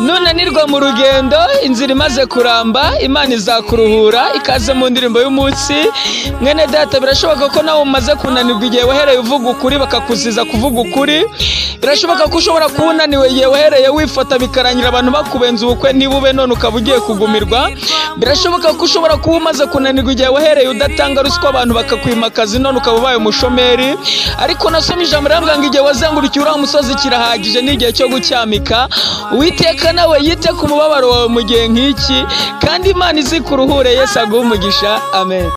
Nunanirwa mu rugendo, inzira imaze kuramba, Imana izakuruhura. Ikaze mu ndirimbo y'umunsi. Mwene data, birashoboka ko nawe umaze kunanirwa igihe wahereye uvuga ukuri, bakakuziza kuvuga ukuri. Birashoboka ko ushobora kuba unaniwe igihe wahereye wifata, bikarangira abantu bakubenza ubukwe ntibube, none ukaba ugiye kugumirwa. Birashoboka ko ushobora kuba umaze kunanirwa igihe wahereye udatanga ruswa, abantu bakakwima akazi, none ukaba ubaye umushomeri. Ariko nasomye ijambo rivuga ngo igihe wazengurukiye uriya musozi kirahagije, ni igihe cyo gucyamika. Uwiteka nawe yite ku mubabaro wawe mu gihe nk'iki, kandi Imana izikuruhure. Yesu aguhe umugisha, amen.